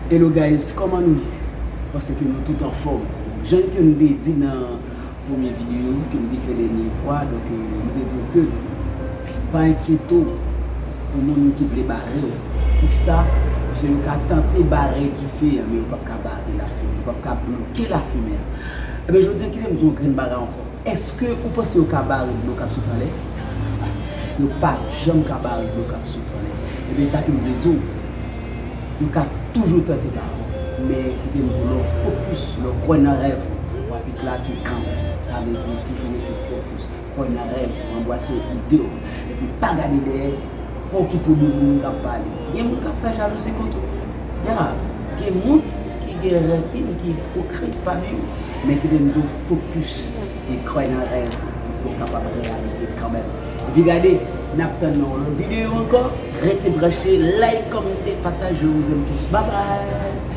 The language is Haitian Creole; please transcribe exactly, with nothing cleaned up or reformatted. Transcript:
Hello guys, kòman nou ye? Panse ke nou tout anfòm. Donk, jan ke nou te di nan premye videyo ke nou te fè dènye fwa, donk, euh, nou te di ke pa enkyete w pou moun ki vle bare w. Poukisa? Paske yo ka tante bare dife an, men yo p ap ka bare lafimen, yo p ap ka bloke lafimen an. Ebyen, jodi a, kite m di w yon grenn bagay ankò. Èske ou panse yo ka bare dlo k ap sot anlè? Yo p ap janm ka bare dlo k ap sot anlè. Ebyen, sa ke m vle di w, yo ka toujou tante bare w. Men kite m di w, lè w fokis, lè w kwè nan rèv ou, w ap eklate kanmenm. Sa vle di toujou rete fokis, kwè nan rèv ou, anbrase ide w, epi pa gade dèyè, pa okipe w de moun k ap pale. Gen moun k ap fè jalouzi kont ou. Ya, gen moun ki gen rankin, ki ipokrit pami yo. Men kite m di w, fokis e kwè nan rèv ou pou w kapab reyalize kanmenm. Epi gade, n ap tann nan yon lòt videyo ankò. Rete branche, like, kòmante, pataje, je vous aime tous. Bye bye!